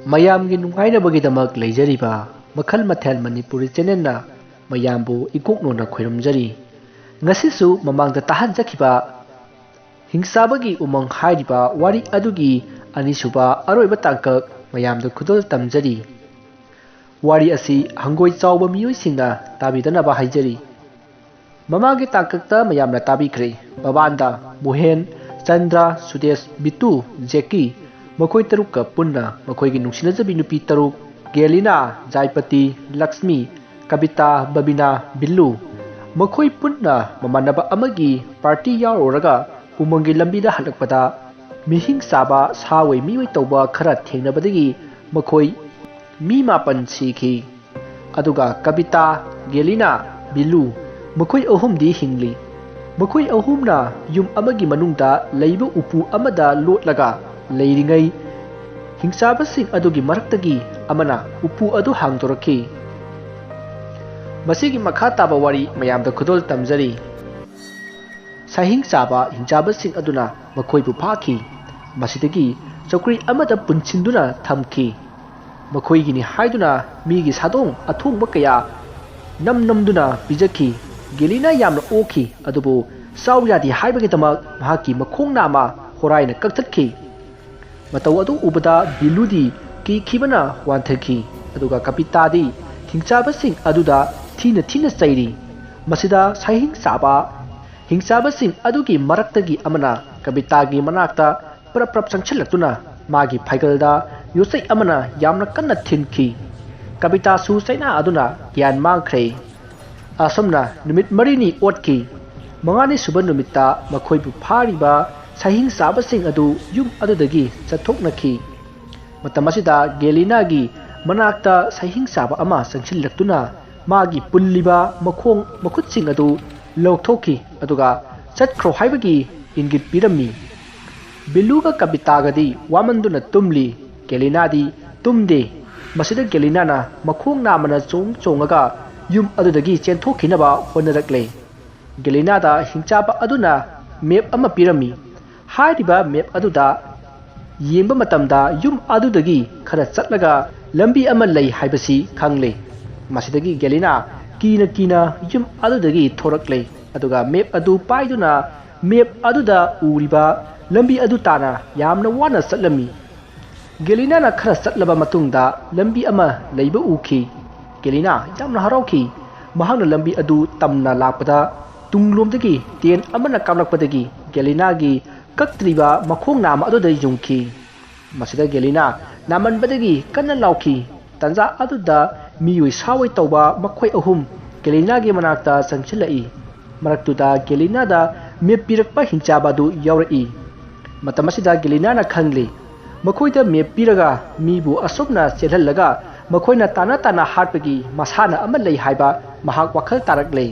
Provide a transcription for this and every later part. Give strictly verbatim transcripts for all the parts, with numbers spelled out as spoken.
ꯃꯌꯥꯝꯒꯤ ꯅꯨꯡꯉꯥꯏꯅꯕꯒꯤꯗꯃꯛ ꯂꯩꯖꯔꯤꯕ ꯃꯈꯜ ꯃꯊꯦꯜ ꯃꯅꯤꯄꯨꯔꯤ ꯆꯦꯅꯦꯜꯅ ꯃꯌꯥꯝꯕꯨ ꯏꯀꯣꯛꯅꯣꯅ ꯈꯣꯏꯔꯨꯝꯖꯔꯤ꯫ ꯉꯁꯤꯁꯨ ꯃꯃꯥꯡꯗ ꯇꯥꯍꯟꯖꯈꯤꯕ ꯍꯤꯡꯆꯥꯕꯒꯤ ꯎꯃꯪ ꯍꯥꯏꯔꯤꯕ ꯋꯥꯔꯤ ꯑꯗꯨꯒꯤ ꯑꯅꯤꯁꯨꯕ ꯑꯔꯣꯏꯕ ꯇꯥꯡꯀꯛ ꯃꯌꯥꯝꯗ ꯈꯨꯗꯣꯜ ꯇꯝꯖꯔꯤ꯫ ꯋꯥꯔꯤ ꯑꯁꯤ ꯍꯪꯒꯣꯏ ꯆꯥꯎꯕ ꯃꯤꯑꯣꯏꯁꯤꯡꯅ ꯇꯥꯕꯤꯗꯅꯕ ꯍꯥꯏꯖꯔꯤ꯫ ꯃꯃꯥꯡꯒꯤ ꯇꯥꯡꯀꯛꯇ ꯃꯌꯥꯝꯅ ꯇꯥꯕꯤꯈ꯭ꯔꯦ꯫ ꯃꯕꯥꯟꯗ ꯃꯣꯍꯦꯟ, ꯆꯟꯗ꯭ꯔ, ꯁꯨꯗꯦꯁ, ꯕꯤꯇꯨ, ꯖꯦꯀꯤ, ꯃꯈꯣꯏ ꯇꯔꯨꯛꯀ ꯄꯨꯟꯅ ꯃꯈꯣꯏꯒꯤ ꯅꯨꯡꯁꯤꯅꯖꯕꯤ ꯅꯨꯄꯤ ꯇꯔꯨꯛ, ꯒꯦꯂꯤꯅꯥ, ꯖꯥꯏꯄꯇꯤ, ꯂꯛꯁꯃꯤ, ꯀꯕꯤꯇꯥ, ꯕꯕꯤꯅꯥ, ꯕꯤꯜꯂꯨ, ꯃꯈꯣꯏ ꯄꯨꯟꯅ ꯃꯃꯥꯟꯅꯕ ꯑꯃꯒꯤ ꯄꯥꯔꯇꯤ ꯌꯥꯎꯔꯨꯔꯒ ꯎꯃꯪꯒꯤ ꯂꯝꯕꯤꯗ ꯍꯜꯂꯛꯄꯗ ꯃꯤꯍꯤꯡ ꯆꯥꯕ ꯁꯥ ꯑꯣꯏ ꯃꯤꯑꯣꯏ ꯇꯧꯕ ꯈꯔ ꯊꯦꯡꯅꯕꯗꯒꯤ ꯃꯈꯣꯏ ꯃꯤ ꯃꯥꯄꯟ ꯁꯤꯈꯤ꯫ ꯑꯗꯨꯒ ꯀꯕꯤꯇꯥ, ꯒꯦꯂꯤꯅꯥ, ꯕꯤꯂꯨ, ꯃꯈꯣꯏ ꯑꯍꯨꯝꯗꯤ ꯍꯤꯡꯂꯤ꯫ ꯃꯈꯣꯏ ꯑꯍꯨꯝꯅ ꯌꯨꯝ ꯑꯃꯒꯤ ꯃꯅꯨꯡꯗ ꯂꯩꯕ ꯎꯄꯨ ꯑꯃꯗ ꯂꯣꯠꯂꯒ ꯂꯩꯔꯤꯉꯩ, ꯍꯤꯡꯆꯥꯕꯁꯤꯡ ꯑꯗꯨꯒꯤ ꯃꯔꯛꯇꯒꯤ ꯑꯃꯅ ꯎꯄꯨ ꯑꯗꯨ ꯍꯥꯡꯗꯣꯔꯛꯈꯤ꯫ ꯃꯁꯤꯒꯤ ꯃꯈꯥ ꯇꯥꯕ ꯋꯥꯔꯤ ꯃꯌꯥꯝꯗ ꯈꯨꯗꯣꯜ ꯇꯝꯖꯔꯤ꯫ ꯁꯥꯍꯤꯡ ꯆꯥꯕ ꯍꯤꯡꯆꯥꯕꯁꯤꯡ ꯑꯗꯨꯅ ꯃꯈꯣꯏꯕꯨ ꯐꯥꯈꯤ꯫ ꯃꯁꯤꯗꯒꯤ ꯆꯧꯀ꯭ꯔꯤ ꯑꯃꯗ ꯄꯨꯟꯁꯤꯟꯗꯨꯅ ꯊꯝꯈꯤ꯫ ꯃꯈꯣꯏꯒꯤꯅꯤ ꯍꯥꯏꯗꯨꯅ ꯃꯤꯒꯤ ꯁꯥꯗꯣꯡ ꯑꯊꯣꯡꯕ ꯀꯌꯥ ꯅꯝ ꯅꯝꯗꯨꯅ ꯄꯤꯖꯈꯤ꯫ ꯒꯦꯂꯤꯅ ꯌꯥꯝꯅ ꯑꯣꯛꯈꯤ, ꯑꯗꯨꯕꯨ ꯆꯥꯎ ꯌꯥꯗꯦ ꯍꯥꯏꯕꯒꯤꯗꯃꯛ ꯃꯍꯥꯛꯀꯤ ꯃꯈꯣꯡ ꯅꯥꯝꯃ ꯍꯣꯔꯥꯏꯅ ꯀꯛꯊꯠꯈꯤ꯫ ꯃꯇꯧ ꯑꯗꯨ ꯎꯕꯗ ꯕꯤꯂꯨꯗꯤ ꯀꯤꯈꯤꯕꯅ ꯋꯥꯟꯊꯈꯤ, ꯑꯗꯨꯒ ꯀꯄꯤꯇꯥꯗꯤ ꯍꯤꯡꯆꯥꯕꯁꯤꯡ ꯑꯗꯨꯗ ꯊꯤꯅ ꯊꯤꯅ ꯆꯩꯔꯤ꯫ ꯃꯁꯤꯗ ꯁꯥꯍꯤꯡ ꯆꯥꯕ ꯍꯤꯡꯆꯥꯕꯁꯤꯡ ꯑꯗꯨꯒꯤ ꯃꯔꯛꯇꯒꯤ ꯑꯃꯅ ꯀꯕꯤꯇꯥꯒꯤ ꯃꯅꯥꯛꯇ ꯄ꯭ꯔꯞ ꯄ꯭ꯔꯞ ꯆꯪꯁꯤꯜꯂꯛꯇꯨꯅ ꯃꯥꯒꯤ ꯐꯩꯒꯜꯗ ꯌꯣꯠꯆꯩ ꯑꯃꯅ ꯌꯥꯝꯅ ꯀꯟꯅ ꯊꯤꯟꯈꯤ꯫ ꯀꯕꯤꯇꯥꯁꯨ ꯆꯩꯅꯥ ꯑꯗꯨꯅ ꯒ꯭ꯌꯥꯟ ꯃꯥꯡꯈ꯭ꯔꯦ꯫ ꯑꯁꯨꯝꯅ ꯅꯨꯃꯤꯠ ꯃꯔꯤꯅꯤ ꯑꯣꯠꯈꯤ꯫ ꯃꯉꯥꯅꯤ ꯁꯨꯕ ꯅꯨꯃꯤꯠꯇ ꯃꯈꯣꯏꯕꯨ ꯐꯥꯔꯤꯕ ꯁꯥꯍꯤꯡ ꯆꯥꯕꯁꯤꯡ ꯑꯗꯨ ꯌꯨꯝ ꯑꯗꯨꯗꯒꯤ ꯆꯠꯊꯣꯛꯅꯈꯤ꯫ ꯃꯇꯝ ꯑꯁꯤꯗ ꯒꯦꯂꯤꯅꯥꯒꯤ ꯃꯅꯥꯛꯇ ꯁꯥꯍꯤꯡ ꯆꯥꯕ ꯑꯃ ꯆꯪꯁꯤꯜꯂꯛꯇꯨꯅ ꯃꯥꯒꯤ ꯄꯨꯜꯂꯤꯕ ꯃꯈꯣꯡ ꯃꯈꯨꯠꯁꯤꯡ ꯑꯗꯨ ꯂꯧꯊꯣꯛꯈꯤ, ꯑꯗꯨꯒ ꯆꯠꯈ꯭ꯔꯣ ꯍꯥꯏꯕꯒꯤ ꯏꯪꯒꯤꯠ ꯄꯤꯔꯝꯃꯤ꯫ ꯕꯤꯂꯨꯒ ꯀꯕꯤꯇꯥꯒꯗꯤ ꯋꯥꯃꯟꯗꯨꯅ ꯇꯨꯝꯂꯤ꯫ ꯒꯦꯂꯤꯅꯥꯗꯤ ꯇꯨꯝꯗꯦ꯫ ꯃꯁꯤꯗ ꯒꯦꯂꯤꯅꯥꯅ ꯃꯈꯣꯡ ꯅꯥꯝꯃꯅ ꯆꯣꯡ ꯆꯣꯡꯉꯒ ꯌꯨꯝ ꯑꯗꯨꯗꯒꯤ ꯆꯦꯟꯊꯣꯛꯈꯤꯅꯕ ꯍꯣꯠꯅꯔꯛꯂꯦ꯫ ꯒꯦꯂꯤꯅꯥꯗ ꯍꯤꯡꯆꯥꯕ ꯑꯗꯨꯅ ꯃꯦꯞ ꯑꯃ ꯄꯤꯔꯝꯃꯤ꯫ ꯍꯥꯏꯔꯤꯕ ꯃꯦꯞ ꯑꯗꯨꯗ ꯌꯦꯡꯕ ꯃꯇꯝꯗ ꯌꯨꯝ ꯑꯗꯨꯗꯒꯤ ꯈꯔ ꯆꯠꯂꯒ ꯂꯝꯕꯤ ꯑꯃ ꯂꯩ ꯍꯥꯏꯕꯁꯤ ꯈꯪꯂꯦ꯫ ꯃꯁꯤꯗꯒꯤ ꯒꯦꯂꯤꯅꯥ ꯀꯤꯅ ꯀꯤꯅ ꯌꯨꯝ ꯑꯗꯨꯗꯒꯤ ꯊꯣꯔꯛꯂꯦ꯫ ꯑꯗꯨꯒ ꯃꯦꯞ ꯑꯗꯨ ꯄꯥꯏꯗꯨꯅ ꯃꯦꯞ ꯑꯗꯨꯗ ꯎꯔꯤꯕ ꯂꯝꯕꯤ ꯑꯗꯨ ꯇꯥꯅ ꯌꯥꯝꯅ ꯋꯥꯅ ꯆꯠꯂꯝꯃꯤ꯫ ꯒꯦꯂꯤꯅꯥꯅ ꯈꯔ ꯆꯠꯂꯕ ꯃꯇꯨꯡꯗ ꯂꯝꯕꯤ ꯑꯃ ꯂꯩꯕ ꯎꯈꯤ꯫ ꯒꯦꯂꯤꯅꯥ ꯌꯥꯝꯅ ꯍꯔꯥꯎꯈꯤ꯫ ꯃꯍꯥꯛꯅ ꯂꯝꯕꯤ ꯑꯗꯨ ꯇꯝꯅ ꯂꯥꯛꯄꯗ ꯇꯨꯡꯂꯣꯝꯗꯒꯤ ꯇꯦꯟ ꯑꯃꯅ ꯀꯥꯞꯂꯛꯄꯗꯒꯤ ꯒꯦꯂꯤꯅꯥꯒꯤ ꯀꯛꯇ꯭ꯔꯤꯕ ꯃꯈꯣꯡ ꯅꯥꯝꯃ ꯑꯗꯨꯗ ꯌꯨꯡꯈꯤ꯫ ꯃꯁꯤꯗ ꯒꯦꯂꯤꯅꯥ ꯅꯥꯃꯟꯕꯗꯒꯤ ꯀꯟꯅ ꯂꯥꯎꯈꯤ꯫ ꯇꯟꯖꯥ ꯑꯗꯨꯗ ꯃꯤꯑꯣꯏ ꯁꯥꯑꯣꯏ ꯇꯧꯕ ꯃꯈꯣꯏ ꯑꯍꯨꯝ ꯒꯦꯂꯤꯅꯥꯒꯤ ꯃꯅꯥꯛꯇ ꯆꯪꯁꯤꯜꯂꯛꯏ꯫ ꯃꯔꯛꯇꯨꯗ ꯒꯦꯂꯤꯅꯥꯗ ꯃꯦꯞ ꯄꯤꯔꯛꯄ ꯍꯤꯡꯆꯥꯕ ꯑꯗꯨ ꯌꯥꯎꯔꯛꯏ꯫ ꯃꯇꯝ ꯑꯁꯤꯗ ꯒꯦꯂꯤꯅꯥꯅ ꯈꯪꯂꯤ꯫ ꯃꯈꯣꯏꯗ ꯃꯦꯞ ꯄꯤꯔꯒ ꯃꯤꯕꯨ ꯑꯁꯨꯝꯅ ꯆꯦꯜꯍꯜꯂꯒ ꯃꯈꯣꯏꯅ ꯇꯥꯅ ꯇꯥꯅ ꯍꯥꯠꯄꯒꯤ ꯃꯁꯥꯟꯅ ꯑꯃ ꯂꯩ ꯍꯥꯏꯕ ꯃꯍꯥꯛ ꯋꯥꯈꯜ ꯇꯥꯔꯛꯂꯦ꯫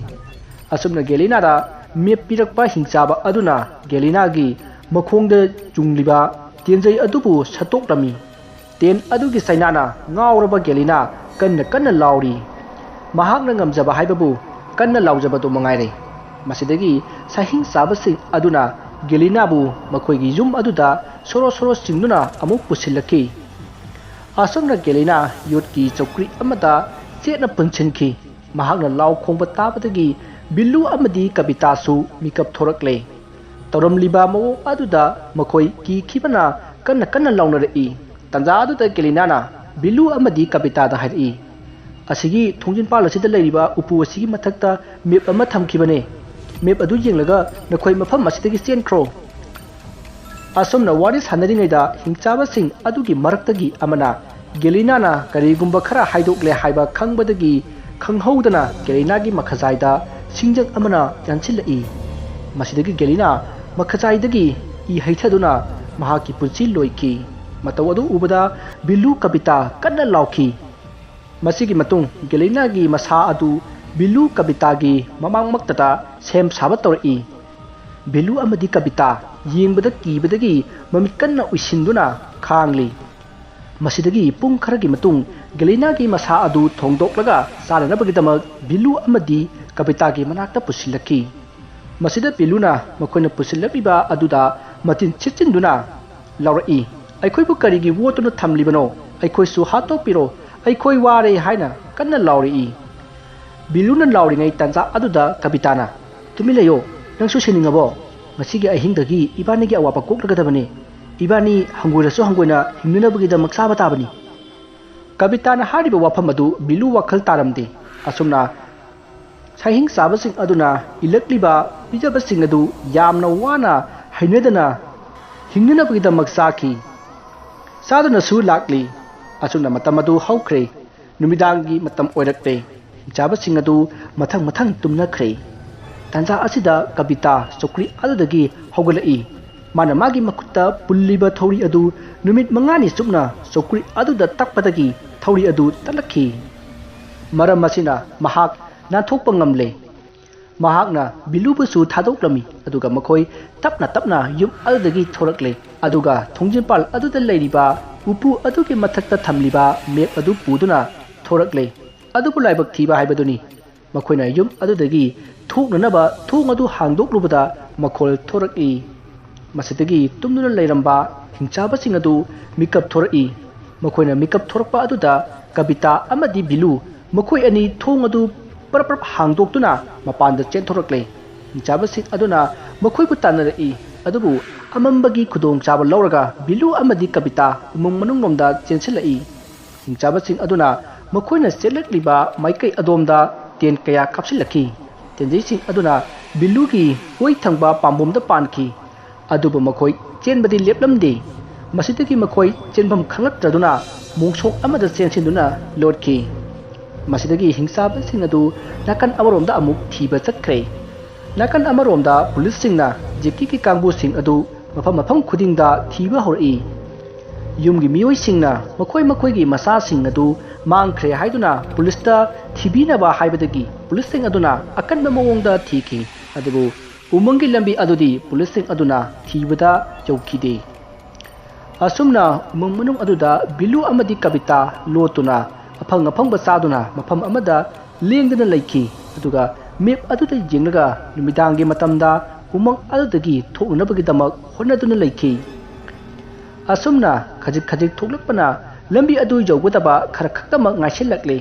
ꯑꯁꯨꯝꯅ ꯒꯦꯂꯤꯅꯥꯗ ꯃꯦꯞ ꯄꯤꯔꯛꯄ ꯍꯤꯡꯆꯥꯕ ꯑꯗꯨꯅ ꯒꯦꯂꯤꯅꯥꯒꯤ ꯃꯈꯣꯡꯗ ꯆꯨꯡꯂꯤꯕ ꯇꯦꯟꯖꯩ ꯑꯗꯨꯕꯨ ꯁꯠꯇꯣꯛꯂꯝꯃꯤ꯫ ꯇꯦꯟ ꯑꯗꯨꯒꯤ ꯆꯩꯅꯥꯅ ꯉꯥꯎꯔꯕ ꯒꯦꯂꯤꯅꯥ ꯀꯟꯅ ꯀꯟꯅ ꯂꯥꯎꯔꯤ꯫ ꯃꯍꯥꯛꯅ ꯉꯝꯖꯕ ꯍꯥꯏꯕꯕꯨ ꯀꯟꯅ ꯂꯥꯎꯖꯕꯗꯨ ꯃꯉꯥꯏꯔꯦ꯫ ꯃꯁꯤꯗꯒꯤ ꯁꯥꯍꯤꯡ ꯆꯥꯕꯁꯤꯡ ꯑꯗꯨꯅ ꯒꯦꯂꯤꯅꯥꯕꯨ ꯃꯈꯣꯏꯒꯤ ꯌꯨꯝ ꯑꯗꯨꯗ ꯁꯣꯔꯣ ꯁꯣꯔꯣ ꯆꯤꯡꯗꯨꯅ ꯑꯃꯨꯛ ꯄꯨꯁꯤꯜꯂꯛꯈꯤ꯫ ꯑꯁꯨꯝꯅ ꯒꯦꯂꯤꯅꯥ ꯌꯣꯠꯀꯤ ꯆꯧꯀ꯭ꯔꯤ ꯑꯃꯗ ꯆꯦꯠꯅ ꯄꯨꯟꯁꯤꯟꯈꯤ꯫ ꯃꯍꯥꯛꯅ ꯂꯥꯎ ꯈꯣꯡꯕ ꯇꯥꯕꯗꯒꯤ ꯕꯤꯜꯂꯨ ꯑꯃꯗꯤ ꯀꯕꯤꯇꯥꯁꯨ ꯃꯤꯀꯞ ꯊꯣꯔꯛꯂꯦ꯫ ꯇꯧꯔꯝꯂꯤꯕ ꯃꯑꯣꯡ ꯑꯗꯨꯗ ꯃꯈꯣꯏ ꯀꯤꯈꯤꯕꯅ ꯀꯟꯅ ꯀꯟꯅ ꯂꯥꯎꯅꯔꯛꯏ꯫ ꯇꯟꯖꯥ ꯑꯗꯨꯗ ꯒꯦꯂꯤꯅꯥꯅ ꯕꯤꯜꯂꯨ ꯑꯃꯗꯤ ꯀꯕꯤꯇꯥꯗ ꯍꯥꯏꯔꯛꯏ, "ꯑꯁꯤꯒꯤ ꯊꯣꯡꯖꯤꯟꯄꯥꯜ ꯑꯁꯤꯗ ꯂꯩꯔꯤꯕ ꯎꯄꯨ ꯑꯁꯤꯒꯤ ꯃꯊꯛꯇ ꯃꯦꯞ ꯑꯃ ꯊꯝꯈꯤꯕꯅꯦ꯫ ꯃꯦꯞ ꯑꯗꯨ ꯌꯦꯡꯂꯒ ꯅꯈꯣꯏ ꯃꯐꯝ ꯑꯁꯤꯗꯒꯤ ꯆꯦꯟꯈ꯭ꯔꯣ"꯫ ꯑꯁꯨꯝꯅ ꯋꯥꯔꯤ ꯁꯥꯟꯅꯔꯤꯉꯩꯗ ꯍꯤꯡꯆꯥꯕꯁꯤꯡ ꯑꯗꯨꯒꯤ ꯃꯔꯛꯇꯒꯤ ꯑꯃꯅ ꯒꯦꯂꯤꯅꯥꯅ ꯀꯔꯤꯒꯨꯝꯕ ꯈꯔ ꯍꯥꯏꯗꯣꯛꯂꯦ ꯍꯥꯏꯕ ꯈꯪꯕꯗꯒꯤ ꯈꯪꯍꯧꯗꯅ ꯒꯦꯂꯤꯅꯥꯒꯤ ꯃꯈꯖꯥꯏꯗ ꯁꯤꯡꯖꯪ ꯑꯃꯅ ꯌꯥꯟꯁꯤꯜꯂꯛꯏ꯫ ꯃꯁꯤꯗꯒꯤ ꯒꯦꯂꯤꯅꯥ ꯃꯈꯖꯥꯏꯗꯒꯤ ꯏ ꯍꯩꯊꯗꯨꯅ ꯃꯍꯥꯛꯀꯤ ꯄꯨꯟꯁꯤ ꯂꯣꯏꯈꯤ꯫ ꯃꯇꯧ ꯑꯗꯨ ꯎꯕꯗ ꯕꯤꯜꯂꯨ ꯀꯕꯤꯇꯥ ꯀꯟꯅ ꯂꯥꯎꯈꯤ꯫ ꯃꯁꯤꯒꯤ ꯃꯇꯨꯡ ꯒꯦꯂꯤꯅꯥꯒꯤ ꯃꯁꯥ ꯑꯗꯨ ꯕꯤꯜꯂꯨ ꯀꯕꯤꯇꯥꯒꯤ ꯃꯃꯥꯡꯃꯛꯇꯗ ꯁꯦꯝ ꯁꯥꯕ ꯇꯧꯔꯛꯏ꯫ ꯕꯤꯜꯂꯨ ꯑꯃꯗꯤ ꯀꯕꯤꯇꯥ ꯌꯦꯡꯕꯗ ꯀꯤꯕꯗꯒꯤ ꯃꯃꯤꯠ ꯀꯟꯅ ꯎꯏꯁꯤꯟꯗꯨꯅ ꯈꯥꯡꯂꯤ꯫ ꯃꯁꯤꯗꯒꯤ ꯄꯨꯡ ꯈꯔꯒꯤ ꯃꯇꯨꯡ ꯒꯦꯂꯤꯅꯥꯒꯤ ꯃꯁꯥ ꯑꯗꯨ ꯊꯣꯡꯗꯣꯛꯂꯒ ꯆꯥꯅꯅꯕꯒꯤꯗꯃꯛ ꯕꯤꯜꯂꯨ ꯑꯃꯗꯤ ꯀꯕꯤꯇꯥꯒꯤ ꯃꯅꯥꯛꯇ ꯄꯨꯁꯤꯜꯂꯛꯈꯤ꯫ ꯃꯁꯤꯗ ꯕꯤꯜꯂꯨꯅ ꯃꯈꯣꯏꯅ ꯄꯨꯁꯤꯜꯂꯛꯂꯤꯕ ꯑꯗꯨꯗ ꯃꯇꯤꯟ ꯁꯤꯠꯆꯤꯟꯗꯨꯅ ꯂꯥꯎꯔꯛꯏ, "ꯑꯩꯈꯣꯏꯕꯨ ꯀꯔꯤꯒꯤ ꯑꯣꯠꯇꯨꯅ ꯊꯝꯂꯤꯕꯅꯣ? ꯑꯩꯈꯣꯏꯁꯨ ꯍꯥꯠꯇꯣꯛꯄꯤꯔꯣ, ꯑꯩꯈꯣꯏ ꯋꯥꯔꯦ" ꯍꯥꯏꯅ ꯀꯟꯅ ꯂꯥꯎꯔꯛꯏ꯫ ꯕꯤꯂꯨꯅ ꯂꯥꯎꯔꯤꯉꯩ ꯇꯥꯟꯖꯥ ꯑꯗꯨꯗ ꯀꯕꯤꯇꯥꯅ, "ꯇꯨꯃꯤꯟ ꯂꯩꯌꯣ, ꯅꯪꯁꯨ ꯁꯤꯅꯤꯡꯉꯕꯣ? ꯉꯁꯤꯒꯤ ꯑꯍꯤꯡꯗꯒꯤ ꯏꯕꯥꯅꯤꯒꯤ ꯑꯋꯥꯕ ꯀꯣꯛꯂꯒꯗꯕꯅꯤ꯫ ꯏꯕꯥꯅꯤ ꯍꯪꯒꯣꯏꯔꯁꯨ ꯍꯪꯒꯣꯏꯅ ꯍꯤꯡꯅꯅꯕꯒꯤꯗꯃꯛ ꯆꯥꯕ ꯇꯥꯕꯅꯤ"꯫ ꯀꯕꯤꯇꯥꯅ ꯍꯥꯏꯔꯤꯕ ꯋꯥꯐꯝ ꯑꯗꯨ ꯕꯤꯂꯨ ꯋꯥꯈꯜ ꯇꯥꯔꯝꯗꯦ꯫ ꯑꯁꯨꯝꯅ ꯁꯥꯍꯤꯡ ꯆꯥꯕꯁꯤꯡ ꯑꯗꯨꯅ ꯏꯜꯂꯛꯂꯤꯕ ꯄꯤꯖꯕꯁꯤꯡ ꯑꯗꯨ ꯌꯥꯝꯅ ꯋꯥꯅ ꯍꯩꯅꯗꯅ ꯍꯤꯡꯅꯅꯕꯒꯤꯗꯃꯛ ꯆꯥꯈꯤ꯫ ꯆꯥꯗꯨꯅꯁꯨ ꯂꯥꯛꯂꯤ꯫ ꯑꯁꯨꯝꯅ ꯃꯇꯝ ꯑꯗꯨ ꯍꯧꯈ꯭ꯔꯦ꯫ ꯅꯨꯃꯤꯗꯥꯡꯒꯤ ꯃꯇꯝ ꯑꯣꯏꯔꯛꯂꯦ꯫ ꯍꯤꯡꯆꯥꯕꯁꯤꯡ ꯑꯗꯨ ꯃꯊꯪ ꯃꯊꯪ ꯇꯨꯝꯅꯈ꯭ꯔꯦ꯫ ꯇꯥꯟꯖꯥ ꯑꯁꯤꯗ ꯀꯕꯤꯇꯥ ꯆꯧꯀ꯭ꯔꯤ ꯑꯗꯨꯗꯒꯤ ꯍꯧꯒꯠꯂꯛꯏ꯫ ꯃꯥꯅ ꯃꯥꯒꯤ ꯃꯈꯨꯠꯇ ꯄꯨꯜꯂꯤꯕ ꯊꯧꯔꯤ ꯑꯗꯨ ꯅꯨꯃꯤꯠ ꯃꯉꯥꯅꯤ ꯆꯨꯞꯅ ꯆꯧꯀ꯭ꯔꯤ ꯑꯗꯨꯗ ꯇꯛꯄꯗꯒꯤ ꯊꯧꯔꯤ ꯑꯗꯨ ꯇꯠꯂꯛꯈꯤ꯫ ꯃꯔꯝ ꯑꯁꯤꯅ ꯃꯍꯥꯛ ꯅꯥꯟꯊꯣꯛꯄ ꯉꯝꯂꯦ꯫ ꯃꯍꯥꯛꯅ ꯕꯤꯂꯨꯕꯨꯁꯨ ꯊꯥꯗꯣꯛꯂꯝꯃꯤ, ꯑꯗꯨꯒ ꯃꯈꯣꯏ ꯇꯞꯅ ꯇꯞꯅ ꯌꯨꯝ ꯑꯗꯨꯗꯒꯤ ꯊꯣꯔꯛꯂꯦ꯫ ꯑꯗꯨꯒ ꯊꯣꯡꯖꯤꯟꯄꯥꯜ ꯑꯗꯨꯗ ꯂꯩꯔꯤꯕ ꯎꯄꯨ ꯑꯗꯨꯒꯤ ꯃꯊꯛꯇ ꯊꯝꯂꯤꯕ ꯃꯦꯞ ꯑꯗꯨ ꯄꯨꯗꯨꯅ ꯊꯣꯔꯛꯂꯦ꯫ ꯑꯗꯨꯕꯨ ꯂꯥꯏꯕꯛ ꯊꯤꯕ ꯍꯥꯏꯕꯗꯨꯅꯤ꯫ ꯃꯈꯣꯏꯅ ꯌꯨꯝ ꯑꯗꯨꯗꯒꯤ ꯊꯣꯛꯅꯅꯕ ꯊꯣꯡ ꯑꯗꯨ ꯍꯥꯡꯗꯣꯛꯂꯨꯕꯗ ꯃꯈꯣꯜ ꯊꯣꯔꯛꯏ꯫ ꯃꯁꯤꯗꯒꯤ ꯇꯨꯝꯗꯨꯅ ꯂꯩꯔꯝꯕ ꯍꯤꯡꯆꯥꯕꯁꯤꯡ ꯑꯗꯨ ꯃꯤꯀꯞ ꯊꯣꯔꯛꯏ꯫ ꯃꯈꯣꯏꯅ ꯃꯤꯀꯞ ꯊꯣꯔꯛꯄ ꯑꯗꯨꯗ ꯀꯕꯤꯇꯥ ꯑꯃꯗꯤ ꯕꯤꯂꯨ ꯃꯈꯣꯏ ꯑꯅꯤ ꯊꯣꯡ ꯑꯗꯨ ꯄꯔꯞ ꯄꯔꯞ ꯍꯥꯡꯗꯣꯛꯇꯨꯅ ꯃꯄꯥꯟꯗ ꯆꯦꯟꯊꯣꯔꯛꯂꯦ꯫ ꯍꯤꯡꯆꯥꯕꯁꯤꯡ ꯑꯗꯨꯅ ꯃꯈꯣꯏꯕꯨ ꯇꯥꯟꯅꯔꯛꯏ, ꯑꯗꯨꯕꯨ ꯑꯃꯝꯕꯒꯤ ꯈꯨꯗꯣꯡꯆꯥꯕ ꯂꯧꯔꯒ ꯕꯤꯂꯨ ꯑꯃꯗꯤ ꯀꯕꯤꯇꯥ ꯎꯃꯪ ꯃꯅꯨꯡꯂꯣꯝꯗ ꯆꯦꯟꯁꯤꯜꯂꯛꯏ꯫ ꯍꯤꯡꯆꯥꯕꯁꯤꯡ ꯑꯗꯨꯅ ꯃꯈꯣꯏꯅ ꯆꯦꯜꯂꯛꯂꯤꯕ ꯃꯥꯏꯀꯩ ꯑꯗꯣꯝꯗ ꯇꯦꯟ ꯀꯌꯥ ꯀꯥꯞꯁꯤꯜꯂꯛꯈꯤ꯫ ꯇꯦꯟꯖꯩꯁꯤꯡ ꯑꯗꯨꯅ ꯕꯤꯂꯨꯒꯤ ꯑꯣꯏ ꯊꯪꯕ ꯄꯥꯝꯕꯣꯝꯗ ꯄꯥꯟꯈꯤ꯫ ꯑꯗꯨꯕꯨ ꯃꯈꯣꯏ ꯆꯦꯟꯕꯗꯤ ꯂꯦꯞꯂꯝꯗꯦ꯫ ꯃꯁꯤꯗꯒꯤ ꯃꯈꯣꯏ ꯆꯦꯟꯐꯝ ꯈꯪꯂꯛꯇ꯭ꯔꯗꯨꯅ ꯃꯣꯡꯁꯣꯡ ꯑꯃꯗ ꯆꯦꯟꯁꯤꯟꯗꯨꯅ ꯂꯣꯠꯈꯤ꯫ ꯃꯁꯤꯗꯒꯤ ꯍꯤꯡꯆꯥꯕꯁꯤꯡ ꯑꯗꯨ ꯅꯥꯀꯟ ꯑꯃꯔꯣꯝꯗ ꯑꯃꯨꯛ ꯊꯤꯕ ꯆꯠꯈ꯭ꯔꯦ꯫ ꯅꯥꯀꯟ ꯑꯃꯔꯣꯝꯗ ꯄꯨꯂꯤꯁꯁꯤꯡꯅ ꯖꯦꯀꯤꯒꯤ ꯀꯥꯡꯕꯨꯁꯤꯡ ꯑꯗꯨ ꯃꯐꯝ ꯃꯐꯝ ꯈꯨꯗꯤꯡꯗ ꯊꯤꯕ ꯍꯧꯔꯛꯏ꯫ ꯌꯨꯝꯒꯤ ꯃꯤꯑꯣꯏꯁꯤꯡꯅ ꯃꯈꯣꯏ ꯃꯈꯣꯏꯒꯤ ꯃꯆꯥꯁꯤꯡ ꯑꯗꯨ ꯃꯥꯡꯈ꯭ꯔꯦ ꯍꯥꯏꯗꯨꯅ ꯄꯨꯂꯤꯁꯇ ꯊꯤꯕꯤꯅꯕ ꯍꯥꯏꯕꯗꯒꯤ ꯄꯨꯂꯤꯁꯁꯤꯡ ꯑꯗꯨꯅ ꯑꯀꯟꯕ ꯃꯑꯣꯡꯗ ꯊꯤꯈꯤ, ꯑꯗꯨꯕꯨ ꯎꯃꯪꯒꯤ ꯂꯝꯕꯤ ꯑꯗꯨꯗꯤ ꯄꯨꯂꯤꯁꯁꯤꯡ ꯑꯗꯨꯅ ꯊꯤꯕꯗ ꯌꯧꯈꯤꯗꯦ꯫ ꯑꯁꯨꯝꯅ ꯎꯃꯪ ꯃꯅꯨꯡ ꯑꯗꯨꯗ ꯕꯤꯂꯨ ꯑꯃꯗꯤ ꯀꯕꯤꯇꯥ ꯂꯣꯠꯇꯨꯅ ꯑꯐꯪ ꯑꯐꯪꯕ ꯆꯥꯗꯨꯅ ꯃꯐꯝ ꯑꯃꯗ ꯂꯦꯡꯗꯅ ꯂꯩꯈꯤ꯫ ꯑꯗꯨꯒ ꯃꯦꯞ ꯑꯗꯨꯗ ꯌꯦꯡꯂꯒ ꯅꯨꯃꯤꯗꯥꯡꯒꯤ ꯃꯇꯝꯗ ꯎꯃꯪ ꯑꯗꯨꯗꯒꯤ ꯊꯣꯛꯅꯅꯕꯒꯤꯗꯃꯛ ꯍꯣꯠꯅꯗꯨꯅ ꯂꯩꯈꯤ꯫ ꯑꯁꯨꯝꯅ ꯈꯖꯤꯛ ꯈꯖꯤꯛ ꯊꯣꯛꯂꯛꯄꯅ ꯂꯝꯕꯤ ꯑꯗꯨ ꯌꯧꯒꯗꯕ ꯈꯔ ꯈꯛꯇꯃꯛ ꯉꯥꯏꯁꯤꯜꯂꯛꯂꯦ꯫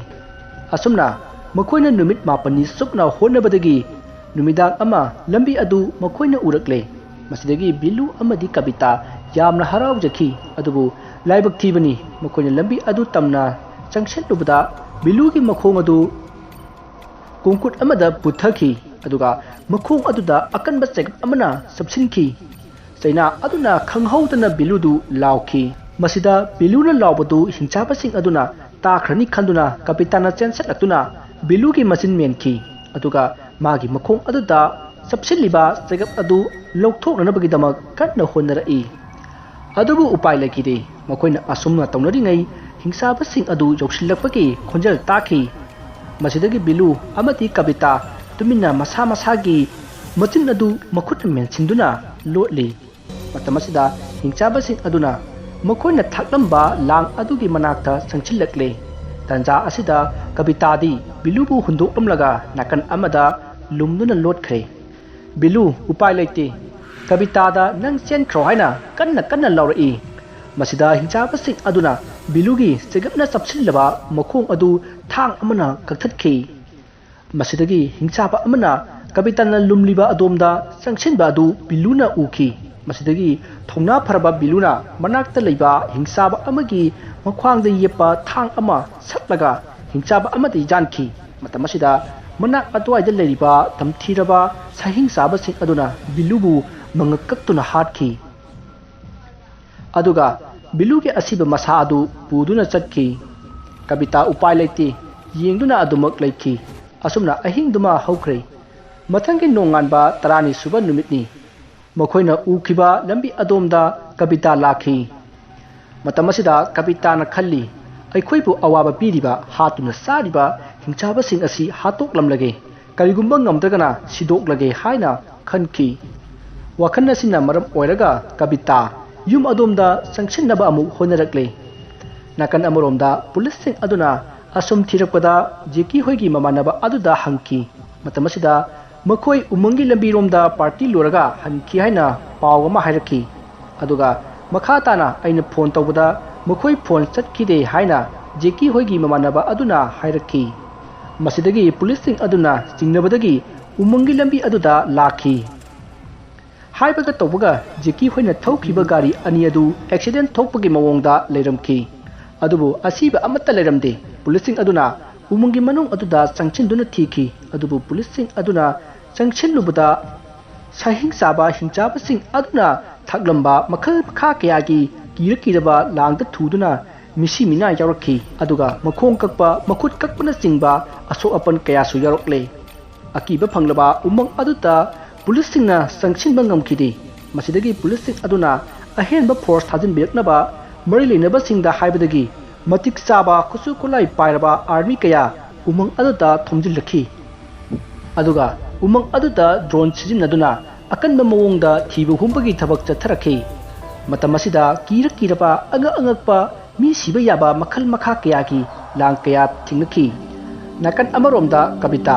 ꯑꯁꯨꯝꯅ ꯃꯈꯣꯏꯅ ꯅꯨꯃꯤꯠ ꯃꯥꯄꯟꯅꯤ ꯆꯨꯞꯅ ꯍꯣꯠꯅꯕꯗꯒꯤ ꯅꯨꯃꯤꯗꯥꯡ ꯑꯃ ꯂꯝꯕꯤ ꯑꯗꯨ ꯃꯈꯣꯏꯅ ꯎꯔꯛꯂꯦ꯫ ꯃꯁꯤꯗꯒꯤ ꯕꯤꯂꯨ ꯑꯃꯗꯤ ꯀꯕꯤꯇꯥ ꯌꯥꯝꯅ ꯍꯔꯥꯎꯖꯈꯤ꯫ ꯑꯗꯨꯕꯨ ꯂꯥꯏꯕꯛ ꯊꯤꯕꯅꯤ, ꯃꯈꯣꯏꯅ ꯂꯝꯕꯤ ꯑꯗꯨ ꯇꯝꯅ ꯆꯪꯁꯤꯜꯂꯨꯕꯗ ꯕꯤꯂꯨꯒꯤ ꯃꯈꯣꯡ ꯑꯗꯨ ꯀꯣꯡꯀꯨꯠ ꯑꯃꯗ ꯄꯨꯊꯈꯤ꯫ ꯑꯗꯨꯒ ꯃꯈꯣꯡ ꯑꯗꯨꯗ ꯑꯀꯟꯕ ꯆꯩꯒꯞ ꯑꯃꯅ ꯆꯞꯁꯤꯟꯈꯤ꯫ ꯆꯩꯅꯥ ꯑꯗꯨꯅ ꯈꯪꯍꯧꯗꯅ ꯕꯤꯂꯨꯗꯨ ꯂꯥꯎꯈꯤ꯫ ꯃꯁꯤꯗ ꯕꯤꯂꯨꯅ ꯂꯥꯎꯕꯗꯨ ꯍꯤꯡꯆꯥꯕꯁꯤꯡ ꯑꯗꯨꯅ ꯇꯥꯈ꯭ꯔꯅꯤ ꯈꯟꯗꯨꯅ ꯀꯕꯤꯇꯥꯅ ꯆꯦꯟꯁꯠꯂꯛꯇꯨꯅ ꯕꯤꯂꯨꯒꯤ ꯃꯆꯤꯟ ꯃꯦꯟꯈꯤ꯫ ꯑꯗꯨꯒ ꯃꯥꯒꯤ ꯃꯈꯣꯡ ꯑꯗꯨꯗ ꯆꯞꯁꯤꯜꯂꯤꯕ ꯆꯩꯒꯞ ꯑꯗꯨ ꯂꯧꯊꯣꯛꯅꯅꯕꯒꯤꯗꯃꯛ ꯀꯟꯅ ꯍꯣꯠꯅꯔꯛꯏ꯫ ꯑꯗꯨꯕꯨ ꯎꯄꯥꯏ ꯂꯩꯈꯤꯗꯦ꯫ ꯃꯈꯣꯏꯅ ꯑꯁꯨꯝꯅ ꯇꯧꯅꯔꯤꯉꯩ ꯍꯤꯡꯆꯥꯕꯁꯤꯡ ꯑꯗꯨ ꯌꯧꯁꯤꯜꯂꯛꯄꯒꯤ ꯈꯣꯟꯖꯦꯜ ꯇꯥꯈꯤ꯫ ꯃꯁꯤꯗꯒꯤ ꯕꯤꯂꯨ ꯑꯃꯗꯤ ꯀꯕꯤꯇꯥ ꯇꯨꯃꯤꯟꯅ ꯃꯁꯥ ꯃꯁꯥꯒꯤ ꯃꯆꯤꯟ ꯑꯗꯨ ꯃꯈꯨꯠꯅ ꯃꯦꯟꯁꯤꯟꯗꯨꯅ ꯂꯣꯠꯂꯤ꯫ ꯃꯇꯝ ꯑꯁꯤꯗ ꯍꯤꯡꯆꯥꯕꯁꯤꯡ ꯑꯗꯨꯅ ꯃꯈꯣꯏꯅ ꯊꯥꯛꯂꯝꯕ ꯂꯥꯡ ꯑꯗꯨꯒꯤ ꯃꯅꯥꯛꯇ ꯆꯪꯁꯤꯜꯂꯛꯂꯦ꯫ ꯇꯥꯟꯖꯥ ꯑꯁꯤꯗ ꯀꯕꯤꯇꯥꯗꯤ ꯕꯤꯂꯨꯕꯨ ꯍꯨꯟꯗꯣꯛꯂꯝꯂꯒ ꯅꯥꯀꯟ ꯑꯃꯗ ꯂꯨꯝꯗꯨꯅ ꯂꯣꯠꯈ꯭ꯔꯦ꯫ ꯕꯤꯂꯨ, ꯎꯄꯥꯏ ꯂꯩꯇꯦ꯫ ꯀꯕꯤꯇꯥꯗ ꯅꯪ ꯆꯦꯟꯈ꯭ꯔꯣ ꯍꯥꯏꯅ ꯀꯟꯅ ꯀꯟꯅ ꯂꯥꯎꯔꯛꯏ꯫ ꯃꯁꯤꯗ ꯍꯤꯡꯆꯥꯕꯁꯤꯡ ꯑꯗꯨꯅ ꯕꯤꯂꯨꯒꯤ ꯆꯩꯒꯞꯅ ꯆꯞꯁꯤꯜꯂꯕ ꯃꯈꯣꯡ ꯑꯗꯨ ꯊꯥꯡ ꯑꯃꯅ ꯀꯛꯊꯠꯈꯤ꯫ ꯃꯁꯤꯗꯒꯤ ꯍꯤꯡꯆꯥꯕ ꯑꯃꯅ ꯀꯕꯤꯇꯥꯅ ꯂꯨꯝꯂꯤꯕ ꯑꯗꯣꯝꯗ ꯆꯪꯁꯤꯟꯕ ꯑꯗꯨ ꯕꯤꯂꯨꯅ ꯎꯈꯤ꯫ ꯃꯁꯤꯗꯒꯤ ꯊꯧꯅꯥ ꯐꯔꯕ ꯕꯤꯂꯨꯅ ꯃꯅꯥꯛꯇ ꯂꯩꯕ ꯍꯤꯡꯆꯥꯕ ꯑꯃꯒꯤ ꯃꯈ꯭ꯋꯥꯡꯗ ꯌꯦꯞꯄ ꯊꯥꯡ ꯑꯃ ꯁꯠꯂꯒ ꯍꯤꯡꯆꯥꯕ ꯑꯃꯗꯤ ꯌꯥꯟꯈꯤ꯫ ꯃꯇꯝ ꯑꯁꯤꯗ ꯃꯅꯥꯛ ꯑꯗꯨꯋꯥꯏꯗ ꯂꯩꯔꯤꯕ ꯇꯝꯊꯤꯔꯕ ꯁꯥꯍꯤꯡ ꯆꯥꯕꯁꯤꯡ ꯑꯗꯨꯅ ꯕꯤꯂꯨꯕꯨ ꯃꯉꯛ ꯀꯛꯇꯨꯅ ꯍꯥꯠꯈꯤ꯫ ꯑꯗꯨꯒ ꯕꯤꯂꯨꯒꯤ ꯑꯁꯤꯕ ꯃꯁꯥ ꯑꯗꯨ ꯄꯨꯗꯨꯅ ꯆꯠꯈꯤ꯫ ꯀꯕꯤꯇꯥ ꯎꯄꯥꯏ ꯂꯩꯇꯦ, ꯌꯦꯡꯗꯨꯅ ꯑꯗꯨꯃꯛ ꯂꯩꯈꯤ꯫ ꯑꯁꯨꯝꯅ ꯑꯍꯤꯡꯗꯨꯃ ꯍꯧꯈ꯭ꯔꯦ꯫ ꯃꯊꯪꯒꯤ ꯅꯣꯡꯉꯥꯟꯕ ꯇꯔꯥꯅꯤ ꯁꯨꯕ ꯅꯨꯃꯤꯠꯅꯤ꯫ ꯃꯈꯣꯏꯅ ꯎꯈꯤꯕ ꯂꯝꯕꯤ ꯑꯗꯣꯝꯗ ꯀꯕꯤꯇꯥ ꯂꯥꯛꯈꯤ꯫ ꯃꯇꯝ ꯑꯁꯤꯗ ꯀꯕꯤꯇꯥꯅ ꯈꯜꯂꯤ, "ꯑꯩꯈꯣꯏꯕꯨ ꯑꯋꯥꯕ ꯄꯤꯔꯤꯕ, ꯍꯥꯠꯇꯨꯅ ꯆꯥꯔꯤꯕ ꯍꯤꯡꯆꯥꯕꯁꯤꯡ ꯑꯁꯤ ꯍꯥꯠꯇꯣꯛꯂꯝꯂꯒꯦ, ꯀꯔꯤꯒꯨꯝꯕ ꯉꯝꯗ꯭ꯔꯒꯅ ꯁꯤꯗꯣꯛꯂꯒꯦ" ꯍꯥꯏꯅ ꯈꯟꯈꯤ꯫ ꯋꯥꯈꯜ ꯑꯁꯤꯅ ꯃꯔꯝ ꯑꯣꯏꯔꯒ ꯀꯕꯤꯇꯥ ꯌꯨꯝ ꯑꯗꯣꯝꯗ ꯆꯪꯁꯤꯟꯅꯕ ꯑꯃꯨꯛ ꯍꯣꯠꯅꯔꯛꯂꯦ꯫ ꯅꯥꯀꯟ ꯑꯃꯔꯣꯝꯗ ꯄꯨꯂꯤꯁꯁꯤꯡ ꯑꯗꯨꯅ ꯑꯁꯨꯝ ꯊꯤꯔꯛꯄꯗ ꯖꯦꯀꯤ ꯍꯣꯏꯒꯤ ꯃꯃꯥꯟꯅꯕ ꯑꯗꯨꯗ ꯍꯪꯈꯤ꯫ ꯃꯇꯝ ꯑꯁꯤꯗ ꯃꯈꯣꯏ ꯎꯃꯪꯒꯤ ꯂꯝꯕꯤꯔꯣꯝꯗ ꯄꯥꯔꯇꯤ ꯂꯣꯏꯔꯒ ꯍꯟꯈꯤ ꯍꯥꯏꯅ ꯄꯥꯎ ꯑꯃ ꯍꯥꯏꯔꯛꯈꯤ꯫ ꯑꯗꯨꯒ ꯃꯈꯥ ꯇꯥꯅ ꯑꯩꯅ ꯐꯣꯟ ꯇꯧꯕꯗ ꯃꯈꯣꯏ ꯐꯣꯟ ꯆꯠꯈꯤꯗꯦ ꯍꯥꯏꯅ ꯖꯦꯀꯤ ꯍꯣꯏꯒꯤ ꯃꯃꯥꯟꯅꯕ ꯑꯗꯨꯅ ꯍꯥꯏꯔꯛꯈꯤ꯫ ꯃꯁꯤꯗꯒꯤ ꯄꯨꯂꯤꯁꯁꯤꯡ ꯑꯗꯨꯅ ꯆꯤꯡꯅꯕꯗꯒꯤ ꯎꯃꯪꯒꯤ ꯂꯝꯕꯤ ꯑꯗꯨꯗ ꯂꯥꯛꯈꯤ꯫ ꯍꯥꯏꯕꯒ ꯇꯧꯕꯒ ꯖꯦꯀꯤ ꯍꯣꯏꯅ ꯊꯧꯈꯤꯕ ꯒꯥꯔꯤ ꯑꯅꯤ ꯑꯗꯨ ꯑꯦꯛꯁꯤꯗꯦꯟ ꯊꯣꯛꯄꯒꯤ ꯃꯑꯣꯡꯗ ꯂꯩꯔꯝꯈꯤ꯫ ꯑꯗꯨꯕꯨ ꯑꯁꯤꯕ ꯑꯃꯠꯇ ꯂꯩꯔꯝꯗꯦ꯫ ꯄꯨꯂꯤꯁꯁꯤꯡ ꯑꯗꯨꯅ ꯎꯃꯪꯒꯤ ꯃꯅꯨꯡ ꯑꯗꯨꯗ ꯆꯪꯁꯤꯟꯗꯨꯅ ꯊꯤꯈꯤ꯫ ꯑꯗꯨꯕꯨ ꯄꯨꯂꯤꯁꯁꯤꯡ ꯑꯗꯨꯅ ꯆꯪꯁꯤꯜꯂꯨꯕꯗ ꯁꯍꯤꯡ ꯆꯥꯕ ꯍꯤꯡꯆꯥꯕꯁꯤꯡ ꯑꯗꯨꯅ ꯊꯛꯂꯝꯕ ꯃꯈꯜ ꯃꯈꯥ ꯀꯌꯥꯒꯤ ꯀꯤꯔ ꯀꯤꯔꯕ ꯂꯥꯡꯗ ꯊꯨꯗꯨꯅ ꯃꯤꯁꯤ ꯃꯤꯅꯥ ꯌꯥꯎꯔꯛꯈꯤ꯫ ꯑꯗꯨꯒ ꯃꯈꯣꯡ ꯀꯛꯄ, ꯃꯈꯨꯠ ꯀꯛꯄꯅꯆꯤꯡꯕ ꯑꯁꯣꯛ ꯑꯄꯟ ꯀꯌꯥꯁꯨ ꯌꯥꯎꯔꯛꯂꯦ꯫ ꯑꯀꯤꯕ ꯐꯪꯂꯕ ꯎꯃꯪ ꯑꯗꯨꯗ ꯄꯨꯂꯤꯁꯁꯤꯡꯅ ꯆꯪꯁꯤꯟꯕ ꯉꯝꯈꯤꯗꯦ꯫ ꯃꯁꯤꯗꯒꯤ ꯄꯨꯂꯤꯁꯁꯤꯡ ꯑꯗꯨꯅ ꯑꯍꯦꯟꯕ ꯐꯣꯔꯁ ꯊꯥꯖꯤꯟꯕꯤꯔꯛꯅꯕ ꯃꯔꯤ ꯂꯩꯅꯕꯁꯤꯡꯗ ꯍꯥꯏꯕꯗꯒꯤ ꯃꯇꯤꯛ ꯆꯥꯕ ꯈꯨꯠꯁꯨ ꯈꯨꯠꯂꯥꯏ ꯄꯥꯏꯔꯕ ꯑꯥꯔꯃꯤ ꯀꯌꯥ ꯎꯃꯪ ꯑꯗꯨꯗ ꯊꯣꯝꯖꯤꯜꯂꯛꯈꯤ꯫ ꯑꯗꯨꯒ ꯎꯃꯪ ꯑꯗꯨꯗ ꯗ꯭ꯔꯣꯟ ꯁꯤꯖꯤꯟꯅꯗꯨꯅ ꯑꯀꯟꯕ ꯃꯑꯣꯡꯗ ꯊꯤꯕ ꯍꯨꯝꯕꯒꯤ ꯊꯕꯛ ꯆꯠꯊꯔꯛꯈꯤ꯫ ꯃꯇꯝ ꯑꯁꯤꯗ ꯀꯤꯔ ꯀꯤꯔꯕ, ꯑꯉꯛ ꯑꯉꯛꯄ, ꯃꯤ ꯁꯤꯕ ꯌꯥꯕ ꯃꯈꯜ ꯃꯈꯥ ꯀꯌꯥꯒꯤ ꯂꯥꯡ ꯀꯌꯥ ꯊꯦꯡꯅꯈꯤ꯫ ꯅꯥꯀꯟ ꯑꯃꯔꯣꯝꯗ ꯀꯕꯤꯇꯥ,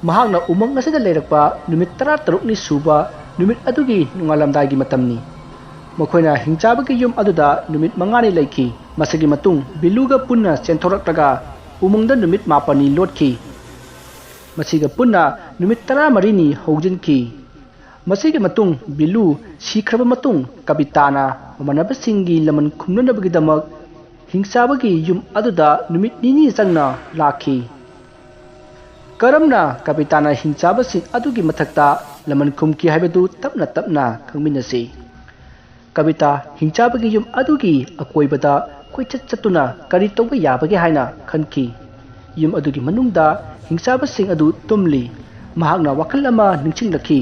ꯃꯍꯥꯛꯅ ꯎꯃꯪ ꯑꯁꯤꯗ ꯂꯩꯔꯛꯄ ꯅꯨꯃꯤꯠ ꯇꯔꯥꯇꯔꯨꯛꯅꯤ ꯁꯨꯕ ꯅꯨꯃꯤꯠ ꯑꯗꯨꯒꯤ ꯅꯣꯡꯉꯥꯜꯂꯝꯗꯥꯏꯒꯤ ꯃꯇꯝꯅꯤ꯫ ꯃꯈꯣꯏꯅ ꯍꯤꯡꯆꯥꯕꯒꯤ ꯌꯨꯝ ꯑꯗꯨꯗ ꯅꯨꯃꯤꯠ ꯃꯉꯥꯅꯤ ꯂꯩꯈꯤ꯫ ꯃꯁꯤꯒꯤ ꯃꯇꯨꯡ ꯕꯤꯂꯨꯒ ꯄꯨꯟꯅ ꯆꯦꯟꯊꯣꯔꯛꯂꯒ ꯎꯃꯪꯗ ꯅꯨꯃꯤꯠ ꯃꯥꯄꯟꯅꯤ ꯂꯣꯠꯈꯤ꯫ ꯃꯁꯤꯒ ꯄꯨꯟꯅ ꯅꯨꯃꯤꯠ ꯇꯔꯥꯃꯔꯤꯅꯤ ꯍꯧꯖꯤꯟꯈꯤ꯫ ꯃꯁꯤꯒꯤ ꯃꯇꯨꯡ ꯕꯤꯂꯨ ꯁꯤꯈ꯭ꯔꯕ ꯃꯇꯨꯡ ꯀꯕꯤꯇꯥꯅ ꯃꯃꯥꯟꯅꯕꯁꯤꯡꯒꯤ ꯂꯃꯟ ꯈꯨꯝꯅꯅꯕꯒꯤꯗꯃꯛ ꯍꯤꯡꯆꯥꯕꯒꯤ ꯌꯨꯝ ꯑꯗꯨꯗ ꯅꯨꯃꯤꯠ ꯅꯤꯅꯤ ꯆꯪꯅ ꯂꯥꯛꯈꯤ꯫ ꯀꯔꯝꯅ ꯀꯕꯤꯇꯥꯅ ꯍꯤꯡꯆꯥꯕꯁꯤꯡ ꯑꯗꯨꯒꯤ ꯃꯊꯛꯇ ꯂꯃꯟ ꯈꯨꯝꯈꯤ ꯍꯥꯏꯕꯗꯨ ꯇꯞꯅ ꯇꯞꯅ ꯈꯪꯃꯤꯟꯅꯁꯤ꯫ ꯀꯕꯤꯇꯥ ꯍꯤꯡꯆꯥꯕꯒꯤ ꯌꯨꯝ ꯑꯗꯨꯒꯤ ꯑꯀꯣꯏꯕꯗ ꯀꯣꯏꯆꯠ ꯆꯠꯇꯨꯅ ꯀꯔꯤ ꯇꯧꯕ ꯌꯥꯕꯒꯦ ꯍꯥꯏꯅ ꯈꯟꯈꯤ꯫ ꯌꯨꯝ ꯑꯗꯨꯒꯤ ꯃꯅꯨꯡꯗ ꯍꯤꯡꯆꯥꯕꯁꯤꯡ ꯑꯗꯨ ꯇꯨꯝꯂꯤ꯫ ꯃꯍꯥꯛꯅ ꯋꯥꯈꯜ ꯑꯃ ꯅꯤꯡꯁꯤꯡꯂꯛꯈꯤ,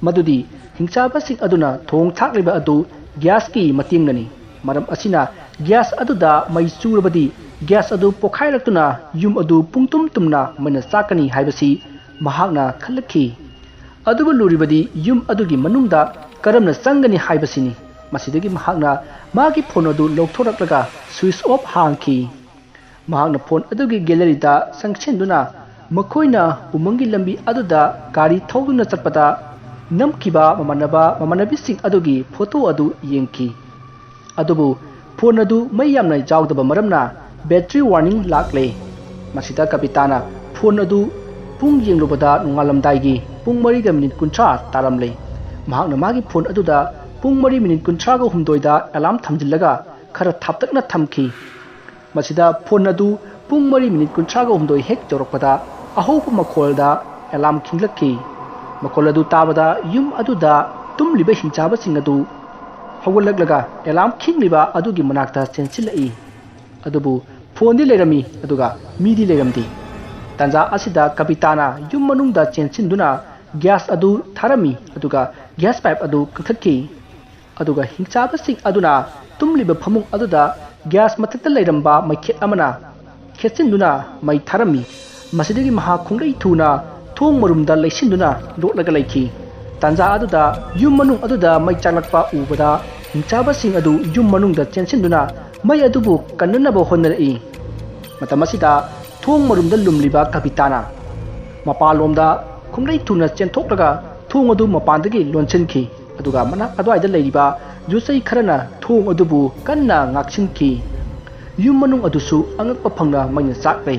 ꯃꯗꯨꯗꯤ ꯍꯤꯡꯆꯥꯕꯁꯤꯡ ꯑꯗꯨꯅ ꯊꯣꯡ ꯊꯥꯛꯂꯤꯕ ꯑꯗꯨ ꯒ꯭ꯌꯥꯁꯀꯤ ꯃꯇꯦꯡꯅꯅꯤ꯫ ꯃꯔꯝ ꯑꯁꯤꯅ ꯒ꯭ꯌꯥꯁ ꯑꯗꯨꯗ ꯃꯩ ꯆꯨꯔꯕꯗꯤ ꯒ꯭ꯌꯥꯁ ꯑꯗꯨ ꯄꯣꯈꯥꯏꯔꯛꯇꯨꯅ ꯌꯨꯝ ꯑꯗꯨ ꯄꯨꯡꯇꯨꯝ ꯇꯨꯝꯅ ꯃꯩꯅ ꯆꯥꯛꯀꯅꯤ ꯍꯥꯏꯕꯁꯤ ꯃꯍꯥꯛꯅ ꯈꯜꯂꯛꯈꯤ꯫ ꯑꯗꯨꯕꯨ ꯂꯨꯔꯤꯕꯗꯤ ꯌꯨꯝ ꯑꯗꯨꯒꯤ ꯃꯅꯨꯡꯗ ꯀꯔꯝꯅ ꯆꯪꯒꯅꯤ ꯍꯥꯏꯕꯁꯤꯅꯤ꯫ ꯃꯁꯤꯗꯒꯤ ꯃꯍꯥꯛꯅ ꯃꯥꯒꯤ ꯐꯣꯟ ꯑꯗꯨ ꯂꯧꯊꯣꯔꯛꯂꯒ ꯁ꯭ꯋꯤꯆ ꯑꯣꯐ ꯍꯥꯡꯈꯤ꯫ ꯃꯍꯥꯛꯅ ꯐꯣꯟ ꯑꯗꯨꯒꯤ ꯒꯦꯂꯔꯤꯗ ꯆꯪꯁꯤꯟꯗꯨꯅ ꯃꯈꯣꯏꯅ ꯎꯃꯪꯒꯤ ꯂꯝꯕꯤ ꯑꯗꯨꯗ ꯒꯥꯔꯤ ꯊꯧꯗꯨꯅ ꯆꯠꯄꯗ ꯅꯝꯈꯤꯕ ꯃꯃꯥꯟꯅꯕ ꯃꯃꯥꯟꯅꯕꯤꯁꯤꯡ ꯑꯗꯨꯒꯤ ꯐꯣꯇꯣ ꯑꯗꯨ ꯌꯦꯡꯈꯤ꯫ ꯑꯗꯨꯕꯨ ꯐꯣꯟ ꯑꯗꯨ ꯃꯩ ꯌꯥꯝꯅ ꯌꯥꯎꯗꯕ ꯃꯔꯝꯅ battery warning ꯂꯥꯛꯂꯦ꯫ ꯃꯁꯤꯗ ꯀꯕꯤꯇꯥꯅ ꯐꯣꯟ ꯑꯗꯨ ꯄꯨꯡ ꯌꯦꯡꯂꯨꯕꯗ ꯅꯣꯡꯉꯥꯜꯂꯝꯗꯥꯏꯒꯤ ꯄꯨꯡ ꯃꯔꯤꯒ ꯃꯤꯅꯤꯠ ꯀꯨꯟꯊ꯭ꯔꯥ ꯇꯥꯔꯝꯂꯦ꯫ ꯃꯍꯥꯛꯅ ꯃꯥꯒꯤ ꯐꯣꯟ ꯑꯗꯨꯗ ꯄꯨꯡ ꯃꯔꯤ ꯃꯤꯅꯤꯠ ꯀꯨꯟꯊ꯭ꯔꯥꯒ ꯍꯨꯝꯗꯣꯏꯗ alarm ꯊꯝꯖꯤꯜꯂꯒ ꯈꯔ ꯊꯥꯞꯇꯛꯅ ꯊꯝꯈꯤ꯫ ꯃꯁꯤꯗ ꯐꯣꯟ ꯑꯗꯨ ꯄꯨꯡ ꯃꯔꯤ ꯃꯤꯅꯤꯠ ꯀꯨꯟꯊ꯭ꯔꯥꯒ ꯍꯨꯝꯗꯣꯏ ꯍꯦꯛ ꯌꯧꯔꯛꯄꯗ ꯑꯍꯧꯕ ꯃꯈꯣꯜꯗ alarm ꯈꯤꯡꯂꯛꯈꯤ꯫ ꯃꯈꯣꯜ ꯑꯗꯨ ꯇꯥꯕꯗ ꯌꯨꯝ ꯑꯗꯨꯗ ꯇꯨꯝꯂꯤꯕ ꯍꯤꯡꯆꯥꯕꯁꯤꯡ ꯑꯗꯨ ꯍꯧꯒꯠꯂꯛꯂꯒ alarm ꯈꯤꯡꯂꯤꯕ ꯑꯗꯨꯒꯤ ꯃꯅꯥꯛꯇ ꯆꯦꯟꯁꯤꯜꯂꯛꯏ꯫ ꯑꯗꯨꯕꯨ ꯐꯣꯟꯗꯤ ꯂꯩꯔꯝꯃꯤ, ꯑꯗꯨꯒ ꯃꯤꯗꯤ ꯂꯩꯔꯝꯗꯦ꯫ ꯇꯥꯟꯖꯥ ꯑꯁꯤꯗ ꯀꯕꯤꯇꯥꯅ ꯌꯨꯝ ꯃꯅꯨꯡꯗ ꯆꯦꯟꯁꯤꯟꯗꯨꯅ gas ꯑꯗꯨ ꯊꯥꯔꯝꯃꯤ, ꯑꯗꯨꯒ gas pipe ꯑꯗꯨ ꯀꯛꯊꯠꯈꯤ꯫ ꯑꯗꯨꯒ ꯍꯤꯡꯆꯥꯕꯁꯤꯡ ꯑꯗꯨꯅ ꯇꯨꯝꯂꯤꯕ ꯐꯃꯨꯡ ꯑꯗꯨꯗ gas ꯃꯊꯛꯇ ꯂꯩꯔꯝꯕ ꯃꯩꯈꯦꯠ ꯑꯃꯅ ꯈꯦꯠꯆꯤꯟꯗꯨꯅ ꯃꯩ ꯊꯥꯔꯝꯃꯤ꯫ ꯃꯁꯤꯗꯒꯤ ꯃꯍꯥꯛ ꯈꯣꯡꯂꯩ ꯊꯨꯅ ꯊꯣꯡ ꯃꯔꯨꯝꯗ ꯂꯩꯁꯤꯟꯗꯨꯅ ꯂꯣꯠꯂꯒ ꯂꯩꯈꯤ꯫ ꯇꯥꯟꯖꯥ ꯑꯗꯨꯗ ꯌꯨꯝ ꯃꯅꯨꯡ ꯑꯗꯨꯗ ꯃꯩ ꯆꯥꯛꯂꯛꯄ ꯎꯕꯗ ꯍꯤꯡꯆꯥꯕꯁꯤꯡ ꯑꯗꯨ ꯌꯨꯝ ꯃꯅꯨꯡꯗ ꯆꯦꯟꯁꯤꯟꯗꯨꯅ ꯃꯩ ꯑꯗꯨꯕꯨ ꯀꯟꯅꯅꯕ ꯍꯣꯠꯅꯔꯛꯏ꯫ ꯃꯇꯝ ꯑꯁꯤꯗ ꯊꯣꯡ ꯃꯔꯨꯝꯗ ꯂꯨꯝꯂꯤꯕ ꯀꯕꯤꯇꯥꯅ ꯃꯄꯥꯟꯂꯣꯝꯗ ꯈꯣꯡꯂꯩ ꯊꯨꯅ ꯆꯦꯟꯊꯣꯛꯂꯒ ꯊꯣꯡ ꯑꯗꯨ ꯃꯄꯥꯟꯗꯒꯤ ꯂꯣꯟꯁꯤꯟꯈꯤ꯫ ꯑꯗꯨꯒ ꯃꯅꯥꯛ ꯑꯗꯨꯋꯥꯏꯗ ꯂꯩꯔꯤꯕ ꯌꯨꯆꯩ ꯈꯔꯅ ꯊꯣꯡ ꯑꯗꯨꯕꯨ ꯀꯟꯅ ꯉꯥꯛꯁꯤꯟꯈꯤ꯫ ꯌꯨꯝ ꯃꯅꯨꯡ ꯑꯗꯨꯁꯨ ꯑꯉꯛꯄ ꯐꯪꯅ ꯃꯩꯅ ꯆꯥꯛꯂꯦ꯫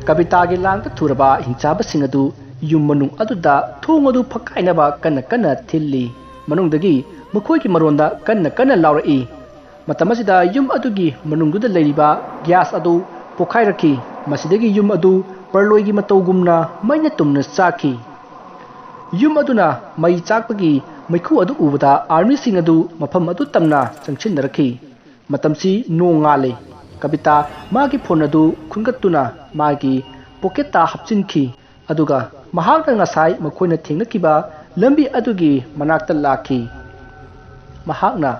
ꯀꯕꯤꯇꯥꯒꯤ ꯂꯥꯡꯗ ꯊꯨꯔꯕ ꯍꯤꯡꯆꯥꯕꯁꯤꯡ ꯑꯗꯨ ꯌꯨꯝ ꯃꯅꯨꯡ ꯑꯗꯨꯗ ꯊꯣꯡ ꯑꯗꯨ ꯐꯛꯀꯥꯏꯅꯕ ꯀꯟꯅ ꯀꯟꯅ ꯊꯤꯜꯂꯤ꯫ ꯃꯅꯨꯡꯗꯒꯤ ꯃꯈꯣꯏꯒꯤ ꯃꯔꯣꯟꯗ ꯀꯟꯅ ꯀꯟꯅ ꯂꯥꯎꯔꯛꯏ꯫ ꯃꯇꯝ ꯑꯁꯤꯗ ꯌꯨꯝ ꯑꯗꯨꯒꯤ ꯃꯅꯨꯡꯗꯨꯗ ꯂꯩꯔꯤꯕ gas ꯑꯗꯨ ꯄꯣꯈꯥꯏꯔꯛꯈꯤ꯫ ꯃꯁꯤꯗꯒꯤ ꯌꯨꯝ ꯑꯗꯨ ꯄꯔꯂꯣꯏꯒꯤ ꯃꯇꯧꯒꯨꯝꯅ ꯃꯩꯅ ꯇꯨꯝꯅ ꯆꯥꯛꯈꯤ꯫ ꯌꯨꯝ ꯑꯗꯨꯅ ꯃꯩ ꯆꯥꯛꯄꯒꯤ ꯃꯩꯈꯨ ꯑꯗꯨ ꯎꯕꯗ armyꯁꯤꯡ ꯑꯗꯨ ꯃꯐꯝ ꯑꯗꯨ ꯇꯝꯅ ꯆꯪꯁꯤꯟꯅꯔꯛꯈꯤ꯫ ꯃꯇꯝꯁꯤ ꯅꯣꯡ ꯉꯥꯜꯂꯤ꯫ ꯀꯕꯤꯇꯥ ꯃꯥꯒꯤ ꯐꯣꯟ ꯑꯗꯨ ꯈꯨꯟꯒꯠꯇꯨꯅ ꯃꯥꯒꯤ pocketꯇ ꯍꯥꯞꯆꯤꯟꯈꯤ꯫ ꯑꯗꯨꯒ ꯃꯍꯥꯛꯅ ꯉꯁꯥꯏ ꯃꯈꯣꯏꯅ ꯊꯦꯡꯅꯈꯤꯕ ꯂꯝꯕꯤ ꯑꯗꯨꯒꯤ ꯃꯅꯥꯛꯇ ꯂꯥꯛꯈꯤ꯫ ꯃꯍꯥꯛꯅ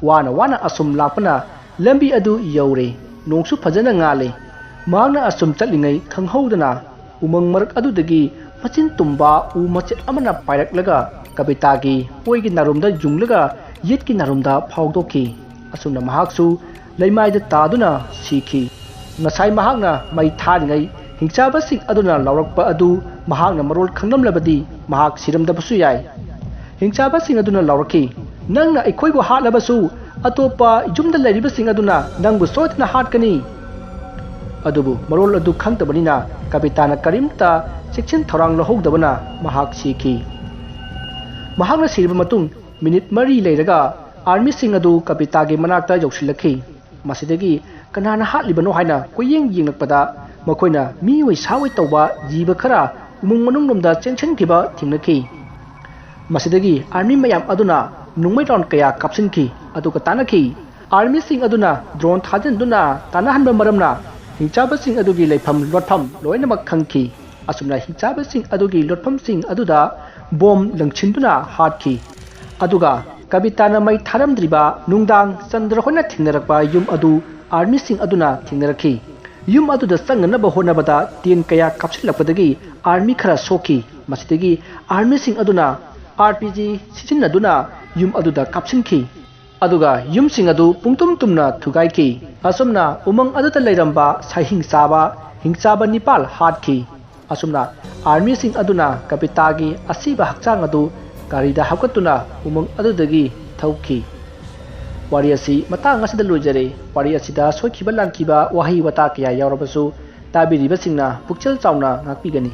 ꯋꯥꯅ ꯋꯥꯅ ꯑꯁꯨꯝ ꯂꯥꯛꯄꯅ ꯂꯝꯕꯤ ꯑꯗꯨ ꯌꯧꯔꯦ꯫ ꯅꯣꯡꯁꯨ ꯐꯖꯅ ꯉꯥꯜꯂꯤ꯫ ꯃꯍꯥꯛꯅ ꯑꯁꯨꯝ ꯆꯠꯂꯤꯉꯩ ꯈꯪꯍꯧꯗꯅ ꯎꯃꯪ ꯃꯔꯛ ꯑꯗꯨꯗꯒꯤ ꯃꯆꯤꯟ ꯇꯨꯝꯕ ꯎ ꯃꯆꯦꯠ ꯑꯃꯅ ꯄꯥꯏꯔꯛꯂꯒ ꯀꯕꯤꯇꯥꯒꯤ ꯑꯣꯏꯒꯤ ꯅꯥꯔꯨꯝꯗ ꯌꯨꯡꯂꯒ ꯌꯦꯠꯀꯤ ꯅꯥꯔꯨꯝꯗ ꯐꯥꯎꯗꯣꯛꯈꯤ꯫ ꯑꯁꯨꯝꯅ ꯃꯍꯥꯛꯁꯨ ꯂꯩꯃꯥꯏꯗ ꯇꯥꯗꯨꯅ ꯁꯤꯈꯤ꯫ ꯉꯁꯥꯏ ꯃꯍꯥꯛꯅ ꯃꯩ ꯊꯥꯔꯤꯉꯩ ꯍꯤꯡꯆꯥꯕꯁꯤꯡ ꯑꯗꯨꯅ ꯂꯥꯎꯔꯛꯄ ꯑꯗꯨ ꯃꯍꯥꯛꯅ ꯃꯔꯣꯜ ꯈꯪꯂꯝꯂꯕꯗꯤ ꯃꯍꯥꯛ ꯁꯤꯔꯝꯗꯕꯁꯨ ꯌꯥꯏ꯫ ꯍꯤꯡꯆꯥꯕꯁꯤꯡ ꯑꯗꯨꯅ ꯂꯥꯎꯔꯛꯈꯤ, "ꯅꯪꯅ ꯑꯩꯈꯣꯏꯕꯨ ꯍꯥꯠꯂꯕꯁꯨ ꯑꯇꯣꯞꯄ ꯌꯨꯝꯗ ꯂꯩꯔꯤꯕꯁꯤꯡ ꯑꯗꯨꯅ ꯅꯪꯕꯨ ꯁꯣꯏꯗꯅ ꯍꯥꯠꯀꯅꯤ꯫ ꯑꯗꯨꯕꯨ ꯃꯔꯣꯜ ꯑꯗꯨ ꯈꯪꯗꯕꯅꯤꯅ ꯀꯕꯤꯇꯥꯅ ꯀꯔꯤꯝꯇ ꯆꯦꯛꯁꯤꯟ ꯊꯧꯔꯥꯡ ꯂꯧꯍꯧꯗꯕꯅ ꯃꯍꯥꯛ ꯁꯤꯈꯤ꯫ ꯃꯍꯥꯛꯅ ꯁꯤꯔꯕ ꯃꯇꯨꯡ ꯃꯤꯅꯤꯠ ꯃꯔꯤ ꯂꯩꯔꯒ ꯑꯥꯔꯃꯤꯁꯤꯡ ꯑꯗꯨ ꯀꯕꯤꯇꯥꯒꯤ ꯃꯅꯥꯛꯇ ꯌꯧꯁꯤꯜꯂꯛꯈꯤ꯫ ꯃꯁꯤꯗꯒꯤ ꯀꯅꯥꯅ ꯍꯥꯠꯂꯤꯕꯅꯣ ꯍꯥꯏꯅ ꯀꯣꯏꯌꯦꯡ ꯌꯦꯡꯂꯛꯄꯗ ꯃꯈꯣꯏꯅ ꯃꯤꯑꯣꯏ ꯁꯥꯑꯣꯏ ꯇꯧꯕ ꯖꯤꯕ ꯈꯔ ꯎꯃꯪ ꯃꯅꯨꯡꯂꯣꯝꯗ ꯆꯦꯟꯁꯤꯟꯈꯤꯕ ꯊꯦꯡꯅꯈꯤ꯫ ꯃꯁꯤꯗꯒꯤ ꯑꯥꯔꯃꯤ ꯃꯌꯥꯝ ꯑꯗꯨꯅ ꯅꯣꯡꯃꯩ ꯔꯥꯎꯟ ꯀꯌꯥ ꯀꯥꯞꯁꯤꯟꯈꯤ꯫ ꯑꯗꯨꯒ ꯇꯥꯟꯅꯈꯤ꯫ ꯑꯥꯔꯃꯤꯁꯤꯡ ꯑꯗꯨꯅ ꯗ꯭ꯔꯣꯟ ꯊꯥꯖꯤꯟꯗꯨꯅ ꯇꯥꯟꯅꯍꯟꯕ ꯃꯔꯝꯅ ꯍꯤꯡꯆꯥꯕꯁꯤꯡ ꯑꯗꯨꯒꯤ ꯂꯩꯐꯝ ꯂꯣꯠꯐꯝ ꯂꯣꯏꯅꯃꯛ ꯈꯪꯈꯤ꯫ ꯑꯁꯨꯝꯅ ꯍꯤꯡꯆꯥꯕꯁꯤꯡ ꯑꯗꯨꯒꯤ ꯂꯣꯠꯐꯝꯁꯤꯡ ꯑꯗꯨꯗ ꯕꯣꯝ ꯂꯪꯁꯤꯟꯗꯨꯅ ꯍꯥꯠꯈꯤ꯫ ꯑꯗꯨꯒ ꯀꯕꯤꯇꯥꯅ ꯃꯩ ꯊꯥꯔꯝꯗ꯭ꯔꯤꯕ ꯅꯨꯡꯗꯥꯡ ꯆꯟꯗ꯭ꯔ ꯍꯣꯏꯅ ꯊꯦꯡꯅꯔꯛꯄ ꯌꯨꯝ ꯑꯗꯨ ꯑꯥꯔꯃꯤꯁꯤꯡ ꯑꯗꯨꯅ ꯊꯦꯡꯅꯔꯛꯈꯤ꯫ ꯌꯨꯝ ꯑꯗꯨꯗ ꯆꯪꯅꯅꯕ ꯍꯣꯠꯅꯕꯗ ꯇꯦꯟ ꯀꯌꯥ ꯀꯥꯞꯁꯤꯜꯂꯛꯄꯗꯒꯤ ꯑꯥꯔꯃꯤ ꯈꯔ ꯁꯣꯛꯈꯤ꯫ ꯃꯁꯤꯗꯒꯤ ꯑꯥꯔꯃꯤꯁꯤꯡ ꯑꯗꯨꯅ ꯑꯥꯔ ꯄꯤ ꯖꯤ ꯁꯤꯖꯤꯟꯅꯗꯨꯅ ꯌꯨꯝ ꯑꯗꯨꯗ ꯀꯥꯞꯁꯤꯟꯈꯤ꯫ ꯑꯗꯨꯒ ꯌꯨꯝꯁꯤꯡ ꯑꯗꯨ ꯄꯨꯡꯇꯨꯝ ꯇꯨꯝꯅ ꯊꯨꯒꯥꯏꯈꯤ꯫ ꯑꯁꯨꯝꯅ ꯎꯃꯪ ꯑꯗꯨꯗ ꯂꯩꯔꯝꯕ ꯁꯥꯍꯤꯡ ꯆꯥꯕ ꯍꯤꯡꯆꯥꯕ ꯅꯤꯄꯥꯜ ꯍꯥꯠꯈꯤ꯫ ꯑꯁꯨꯝꯅ ꯑꯥꯔꯃꯤꯁꯤꯡ ꯑꯗꯨꯅ ꯀꯕꯤꯇꯥꯒꯤ ꯑꯁꯤꯕ ꯍꯛꯆꯥꯡ ꯑꯗꯨ ꯒꯥꯔꯤꯗ ꯍꯥꯞꯀꯠꯇꯨꯅ ꯎꯃꯪ ꯑꯗꯨꯗꯒꯤ ꯊꯧꯈꯤ꯫ ꯋꯥꯔꯤ ꯑꯁꯤ ꯃꯇꯥꯡ ꯑꯁꯤꯗ ꯂꯣꯏꯖꯔꯦ꯫ ꯋꯥꯔꯤ ꯑꯁꯤꯗ ꯁꯣꯏꯈꯤꯕ ꯂꯥꯟꯈꯤꯕ ꯋꯥꯍꯩ ꯋꯥꯇꯥ ꯀꯌꯥ ꯌꯥꯎꯔꯕꯁꯨ ꯇꯥꯕꯤꯔꯤꯕꯁꯤꯡꯅ ꯄꯨꯛꯆꯦꯜ ꯆꯥꯎꯅ ꯉꯥꯛꯄꯤꯒꯅꯤ꯫